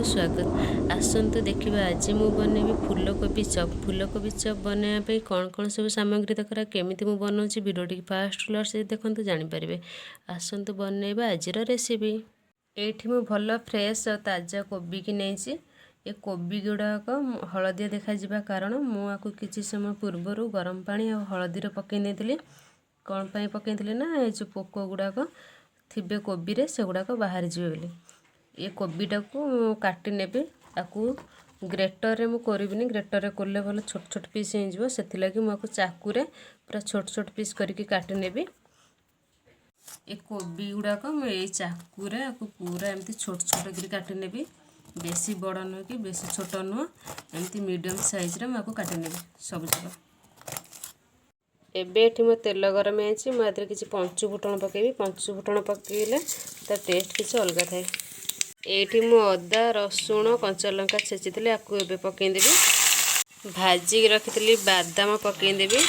ସ୍ୱାଗତ। ଆସନ୍ତୁ ଦେଖିବା, ଆଜି ମୁଁ ବନେଇବି ଫୁଲକୋବି ଚପ୍। ଫୁଲକୋବି ଚପ୍ ବନେଇବା ପାଇଁ କ'ଣ କ'ଣ ସବୁ ସାମଗ୍ରୀ ଦରକାର, କେମିତି ମୁଁ ବନାଉଛି, ଭିଡ଼ିଓଟିକି ଫାଷ୍ଟ ଲାଷ୍ଟ ଦେଖନ୍ତୁ, ଜାଣିପାରିବେ। ଆସନ୍ତୁ ବନେଇବା ଆଜିର ରେସିପି। ଏଇଠି ମୁଁ ଭଲ ଫ୍ରେଶ୍ ଆଉ ତାଜା କୋବିକି ନେଇଛି। ଏ କୋବି ଗୁଡ଼ାକ ହଳଦିଆ ଦେଖାଯିବା କାରଣ ମୁଁ ଆକୁ କିଛି ସମୟ ପୂର୍ବରୁ ଗରମ ପାଣି ଆଉ ହଳଦୀରେ ପକାଇ ଦେଇଥିଲି। କ'ଣ ପାଇଁ ପକାଇଥିଲି ନା, ଏ ଯେଉଁ ପୋକ ଗୁଡ଼ାକ ଥିବେ କୋବିରେ, ସେଗୁଡ଼ାକ ବାହାରିଯିବେ ବୋଲି। ଏ କୋବିଟାକୁ କାଟି ନେବି। ଆକୁ ଗ୍ରେଟରରେ ମୁଁ କରିବିନି, ଗ୍ରେଟରରେ କଲେ ଭଲ ଛୋଟ ଛୋଟ ପିସ୍ ହେଇଯିବ। ସେଥିଲାଗି ମୁଁ ଆକୁ ଚାକୁରେ ପୁରା ଛୋଟ ଛୋଟ ପିସ୍ କରିକି କାଟି ନେବି। ଏ କୋବି ଗୁଡ଼ାକ ମୁଁ ଏଇ ଚାକୁରେ ଆକୁ ପୁରା ଏମିତି ଛୋଟ ଛୋଟ କରି କାଟି ନେବି। ବେଶୀ ବଡ଼ ନୁହେଁ କି ବେଶୀ ଛୋଟ ନୁହଁ, ଏମିତି ମିଡ଼ିୟମ୍ ସାଇଜ୍ରେ ମୁଁ ଆକୁ କାଟି ନେବି ସବୁଯାକ। ଏବେ ଏଠି ମୋ ତେଲ ଗରମ ହେଇଛି। ମୁଁ ଏଥିରେ କିଛି ପଞ୍ଚୁ ଫୁଟଣ ପକାଇବି। ପଞ୍ଚୁ ଫୁଟଣ ପକାଇଲେ ତା ଟେଷ୍ଟ କିଛି ଅଲଗା ଥାଏ। ଏଇଠି ମୁଁ ଅଦା, ରସୁଣ, କଞ୍ଚା ଲଙ୍କା ଛେଚିଥିଲି, ଆକୁ ଏବେ ପକାଇଦେବି। ଭାଜିକି ରଖିଥିଲି ବାଦାମ ପକାଇଦେବି।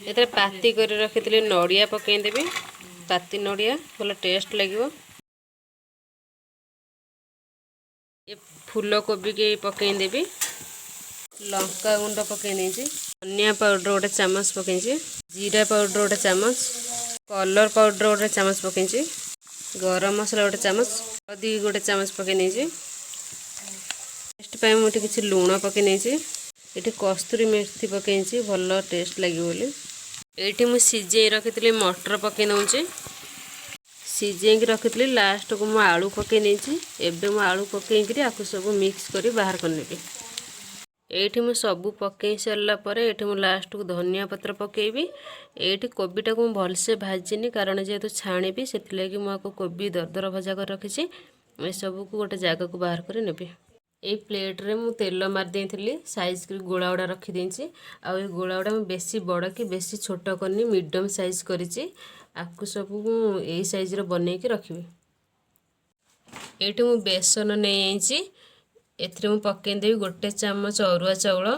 ଏଥିରେ ପାତି କରି ରଖିଥିଲି ନଡ଼ିଆ ପକାଇଦେବି। ପାତି ନଡ଼ିଆ ଭଲ ଟେଷ୍ଟ ଲାଗିବ। ଏ ଫୁଲକୋବିକି ପକାଇଦେବି। ଲଙ୍କା ଗୁଣ୍ଡ ପକାଇ ଦେଇଛି। ଧନିଆ ପାଉଡ଼ର ଗୋଟେ ଚାମଚ ପକାଇଛି। ଜିରା ପାଉଡ଼ର ଗୋଟେ ଚାମଚ, କଲର୍ ପାଉଡ଼ର ଗୋଟେ ଚାମଚ ପକାଇଛି। ଗରମ ମସଲା ଗୋଟେ ଚାମଚ, ହଳଦୀ ଗୋଟେ ଚାମଚ ପକାଇ ନେଇଛି। ଟେଷ୍ଟ ପାଇଁ ମୁଁ ଏଠି କିଛି ଲୁଣ ପକାଇ ନେଇଛି। ଏଠି କସ୍ତୁରୀ ମେଥି ପକାଇଛି, ଭଲ ଟେଷ୍ଟ ଲାଗିବ ବୋଲି। ଏଇଠି ମୁଁ ସିଝେଇ ରଖିଥିଲି ମଟର ପକାଇ ନେଉଛି। ସିଝେଇକି ରଖିଥିଲି, ଲାଷ୍ଟକୁ ମୁଁ ଆଳୁ ପକାଇ ନେଇଛି। ଏବେ ମୁଁ ଆଳୁ ପକାଇକିରି ଆକୁ ସବୁ ମିକ୍ସ କରି ବାହାର କରିନେବି। ଏଇଠି ମୁଁ ସବୁ ପକାଇ ସାରିଲା ପରେ ଏଇଠି ମୁଁ ଲାଷ୍ଟକୁ ଧନିଆ ପତ୍ର ପକାଇବି। ଏଇଠି କୋବିଟାକୁ ମୁଁ ଭଲସେ ଭାଜିନି, କାରଣ ଯେହେତୁ ଛାଣିବି, ସେଥିଲାଗି ମୁଁ ଆକୁ କୋବି ଦରଦର ଭଜା କରି ରଖିଛି। ଏସବୁକୁ ଗୋଟେ ଜାଗାକୁ ବାହାର କରି ନେବି। ଏଇ ପ୍ଲେଟ୍ରେ ମୁଁ ତେଲ ମାରି ଦେଇଥିଲି, ସାଇଜ୍ କରି ଗୋଳା ଗୁଡ଼ା ରଖିଦେଇଛି। ଆଉ ଏ ଗୋଳା ଗୁଡ଼ା ମୁଁ ବେଶୀ ବଡ଼ କି ବେଶୀ ଛୋଟ କରିନି, ମିଡ଼ିୟମ୍ ସାଇଜ୍ କରିଛି। ଆକୁ ସବୁ ମୁଁ ଏଇ ସାଇଜ୍ର ବନେଇକି ରଖିବି। ଏଇଠି ମୁଁ ବେସନ ନେଇଯାଇଛି। ଏଥିରେ ମୁଁ ପକାଇଦେବି ଗୋଟେ ଚାମଚ ଅରୁଆ ଚାଉଳ।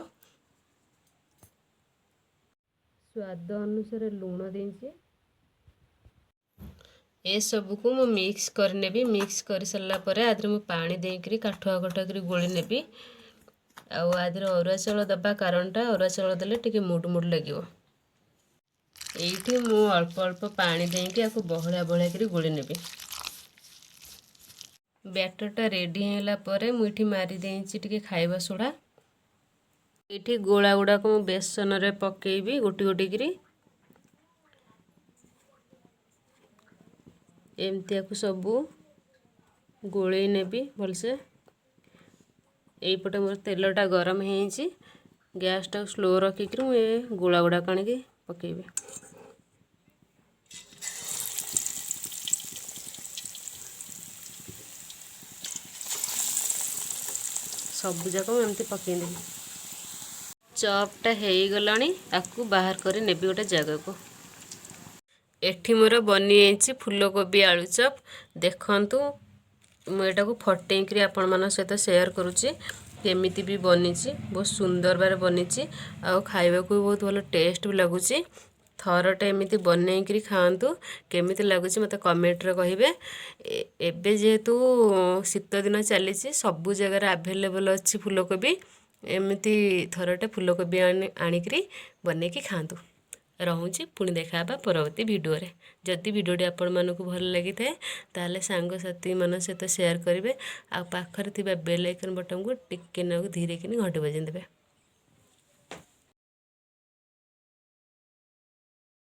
ସ୍ୱାଦ ଅନୁସାରେ ଲୁଣ ଦେଇଛି। ଏସବୁକୁ ମୁଁ ମିକ୍ସ କରିନେବି। ମିକ୍ସ କରିସାରିଲା ପରେ ଆଦେହରେ ମୁଁ ପାଣି ଦେଇକରି କାଠୁଆ କାଠୁଆ କରି ଗୋଳି ନେବି। ଆଉ ଆଦେହରେ ଅରୁଆ ଚାଉଳ ଦେବା କାରଣଟା, ଅରୁଆ ଚାଉଳ ଦେଲେ ଟିକେ ମୁଡୁ ମୁଡୁ ଲାଗିବ। ଏଇଠି ମୁଁ ଅଳ୍ପ ଅଳ୍ପ ପାଣି ଦେଇକି ଆକୁ ବହଳିଆ ବହଳିଆ କରି ଗୋଳି ନେବି। ବ୍ୟାଟରଟା ରେଡ଼ି ହେଲା ପରେ ମୁଁ ଏଠି ମାରି ଦେଇଛି ଟିକେ ଖାଇବା ସୋଡ଼ା। ଏଇଠି ଗୋଳା ଗୁଡ଼ାକ ମୁଁ ବେସନରେ ପକାଇବି ଗୋଟି ଗୋଟି କରି। ଏମିତି ଆକୁ ସବୁ ଗୋଳେଇ ନେବି ଭଲସେ। ଏଇପଟେ ମୋର ତେଲଟା ଗରମ ହେଇଯାଇଛି। ଗ୍ୟାସଟାକୁ ସ୍ଲୋ ରଖିକିରି ମୁଁ ଏ ଗୋଳା ଗୁଡ଼ାକ ଆଣିକି ପକାଇବି। ସବୁଯାକ ମୁଁ ଏମିତି ପକାଇଦେବି। ଚପ୍ଟା ହେଇଗଲାଣି, ଆକୁ ବାହାର କରି ନେବି ଗୋଟେ ଜାଗାକୁ। ଏଠି ମୋର ବନିଯାଇଛି ଫୁଲକୋବି ଆଳୁ ଚପ୍। ଦେଖନ୍ତୁ, ମୁଁ ଏଟାକୁ ଫଟେଇକିରି ଆପଣମାନଙ୍କ ସହିତ ସେୟାର କରୁଛି କେମିତି ବି ବନିଛି। ବହୁତ ସୁନ୍ଦର ଭାବରେ ବନିଛି ଆଉ ଖାଇବାକୁ ବି ବହୁତ ଭଲ ଟେଷ୍ଟ ବି ଲାଗୁଛି। ଥରଟେ ଏମିତି ବନେଇକିରି ଖାଆନ୍ତୁ, କେମିତି ଲାଗୁଛି ମୋତେ କମେଣ୍ଟରେ କହିବେ। ଏବେ ଯେହେତୁ ଶୀତ ଦିନ ଚାଲିଛି, ସବୁ ଜାଗାରେ ଆଭେଲେବଲ୍ ଅଛି ଫୁଲକୋବି। ଏମିତି ଥରଟେ ଫୁଲକୋବି ଆଣିକିରି ବନେଇକି ଖାଆନ୍ତୁ। ରହୁଛି, ପୁଣି ଦେଖା ହେବା ପରବର୍ତ୍ତୀ ଭିଡ଼ିଓରେ। ଯଦି ଭିଡ଼ିଓଟି ଆପଣମାନଙ୍କୁ ଭଲ ଲାଗିଥାଏ, ତାହେଲେ ସାଙ୍ଗସାଥିମାନଙ୍କ ସହିତ ସେୟାର କରିବେ ଆଉ ପାଖରେ ଥିବା ବେଲ୍ ଆଇକନ୍ ବଟନ୍କୁ ଟିକେ ନାକୁ ଧୀରେ କିନି ଘଣ୍ଟି ବଜାଇ ଦେବେ।